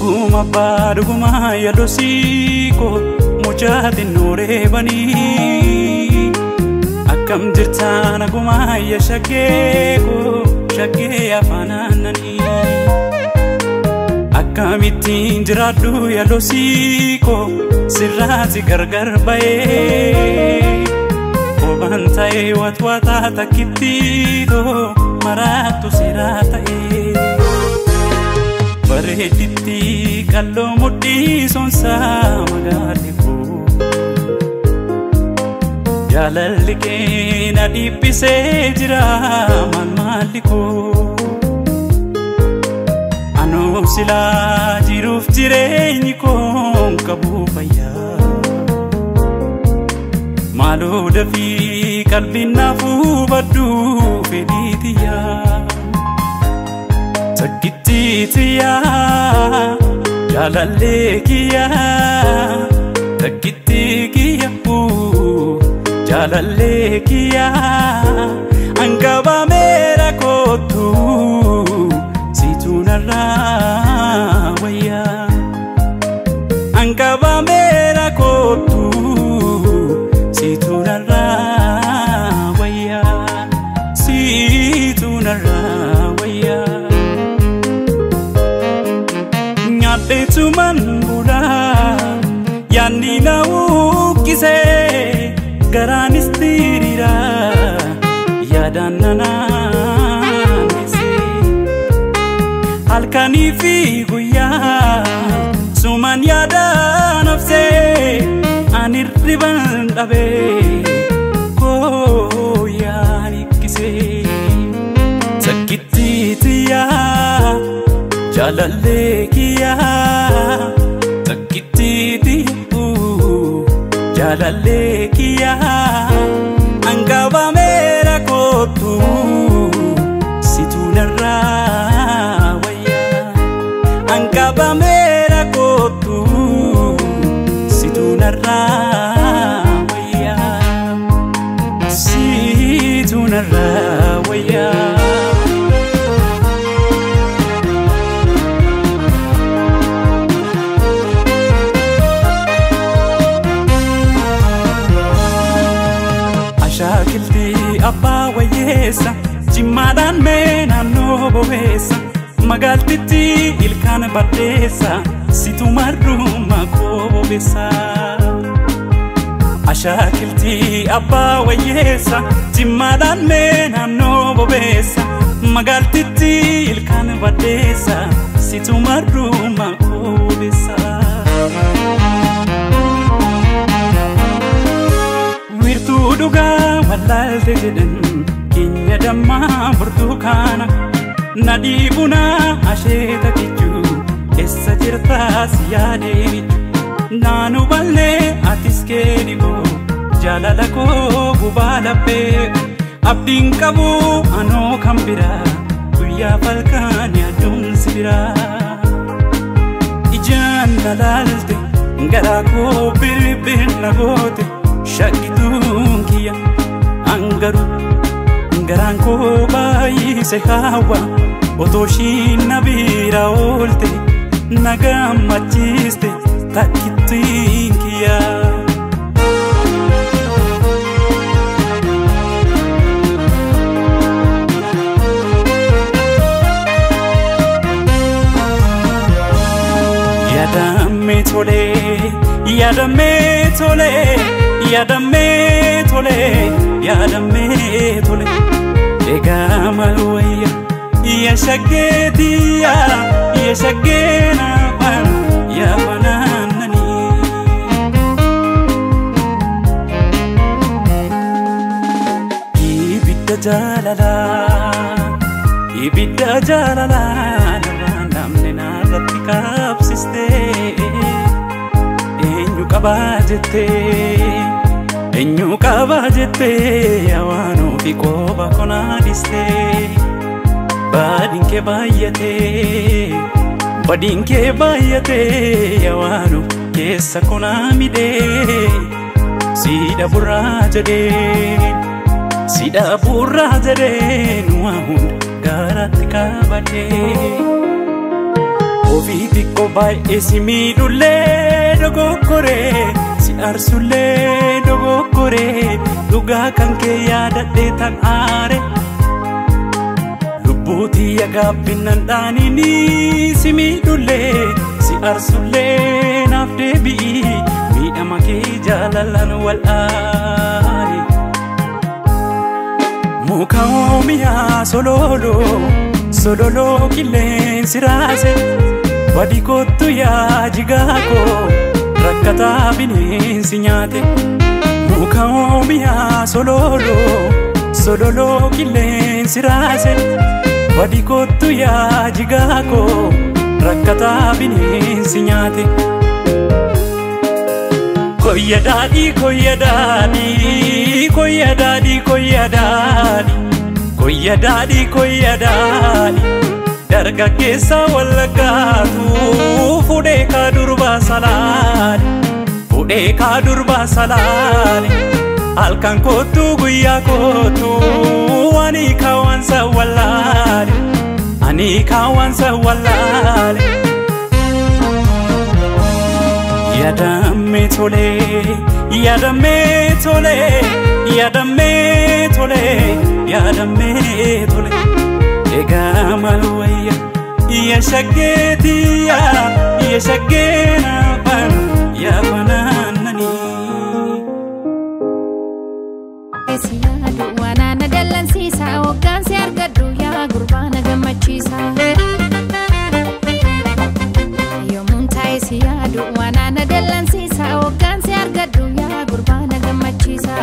Dhuguma abbaa dhuguma yaalosii koo mucaa xinnoo reebanii. Akkam jirtaa naguma yaa shaggee koo shaggee afaan aannanii. Akkamittiin jiraadhu yaalosii koo sirraati gargar ba'ee. Obaan ta'ee watwaataa takkitti too maraattu siraa ta'ee. Bareeditti qalloo mudhii sonsaa magaalli koo. Jaalalli kee na dhiphisee jira maal maalli koo. Anoo silaa jiruuf jireenyi koo hin qabu fayyaa. Maaloo dafii qalbiin naaf hubadhu fedhii tiyyaa. Takkitti tiyyaa jaalallee kiyyaa. Takkitti kiyya jaalallee kiyyaa. Angabameera kootu siitu narraa wayyaa. Angabameera kootu siitu narraa wayyaa. Siitu narraa wayyaa. Nyaadheetuman bulaa yaadni na uwwisee garaanis diriira yaadaan na naannessee. Halkanii fi guyyaa sumaan yaada nafsee ani hirriban dhabee koo yaan hikkisee. Takkitti tiyyaa jaalallee kiyyaa. Takkitti tiyyaa jaalallee kiyyaa. Angabameera kootu situ narraa wayyaa. Angabameera kootu situ narraa wayyaa. Situ narraa wayyaa. Ashaakiltii abbaa wayyeessa jimmaadhaan mee naannoo bobeessa magaaltitti ilkaan baddeessa situ marruma koo bobeessa. Ashaakiltii abbaa wayyeessa jimmaadhaan mee naannoo bobeessa magaaltitti ilkaan baddeessa situ marruma koo bobeessa. Wiirtuu dhugaa wallaalte jedhan keenya dammaa burtukaana nadhii bunaa asheeta kichuu eessa jirtaa si yaadee michu naanu ballee atis keeni koo jaalala koo gubaa laphee abdiin qabu anoo kan biraa guyyaa falkaan yaaduun si biraa. Ijaan na laalte garaa koo birbir na goote shakkituun kiyya angaru garaan koo baay'ise hawa otoo ishiin na bira oolte na gammachiiste takkittiin kiyya. Yaadamee tolee, yaadamee tolee, yaadamee tolee, yaadamee tolee. Egaa maal wayya yaa shaggeetiyyaa yaa shaggee naafaan yaa fanaananii. Ibidda jaalalaa, ibidda jaalalaa narraan namni narratti qabsistee. Eenyu qabaa jettee, eenyu qabaa jettee waan ofii qofa konaa dhistee. Badiin kee baay'atee, badiin kee baay'atee waan keessa konaa midhee. Siidha burraa jedhee, siidha burraa jedhee waa hunda garaatti qabadhee. Ofii xiqqoo baay'ee si miidhullee dogoggoree si aarsullee dogoggoree dhugaa kan kee yaadadhee tan aare. Lubbuutii gaabbinan dhaanini si miidhullee si aarsullee naaf deebi'i miidhama kee jaalalaan wal'aani. Muka oomiyaa sololoo sololoo qilleensi raase badi kottu yaa jigaakoo rakkataa bineensi nyaate. Muka oomiyaa sololoo sololoo qilleensi raase badi kottu yaa jigaakoo rakkataa bineensi nyaate. Koyya daadhii koyya daadhii koyya daadhii koyya daadhii koyya daadhii koyya daadhii dargaggeessa wallaggaatu fuudhee kaa durbaa salaale fuudhee kaa durbaa salaale halkan kootu guyyaa kootu ani kaawwansa wallaale ani kaawwansa wallaale. Yaadame tolee yaadame tolee yaadame tolee yaadame tolee egaa maal wayya yaa shaggeetiya yaa shaggeena afaan yaa fanaananii. Siyaadu waan na dallansiisa hoggaansi argadhu yaa gurbaa na gammachiisa. Yommuun taa'e siyaadu waan na dallansiisa hoggaansi argadhu yaa gurbaa na gammachiisa.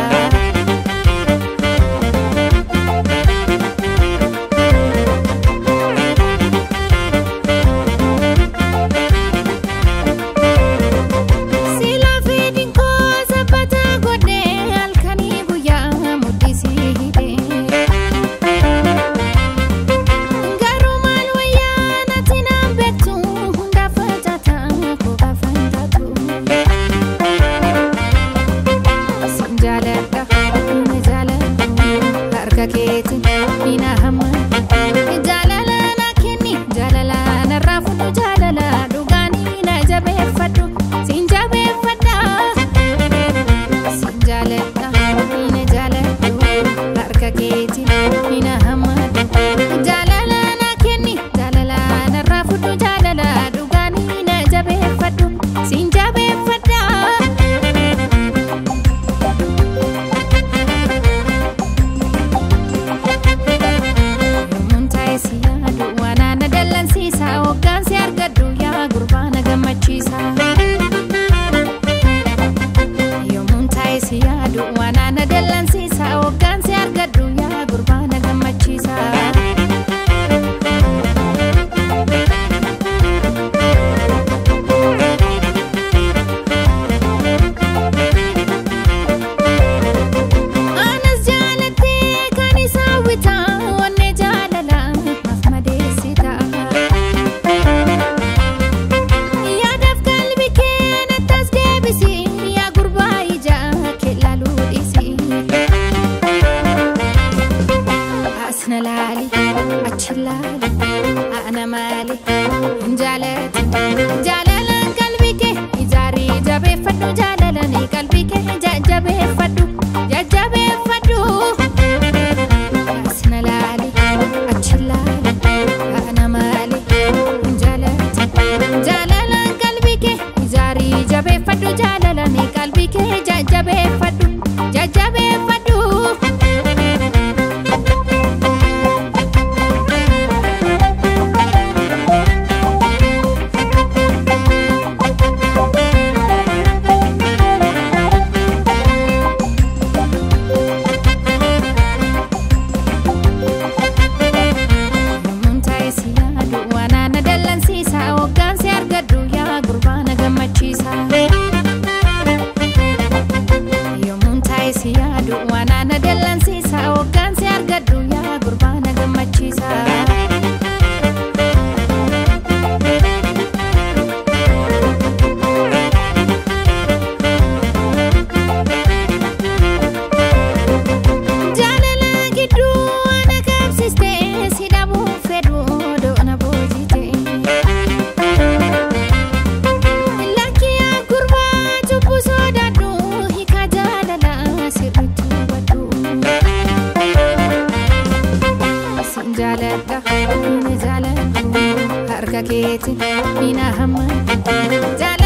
Harka keetiin mina hamma.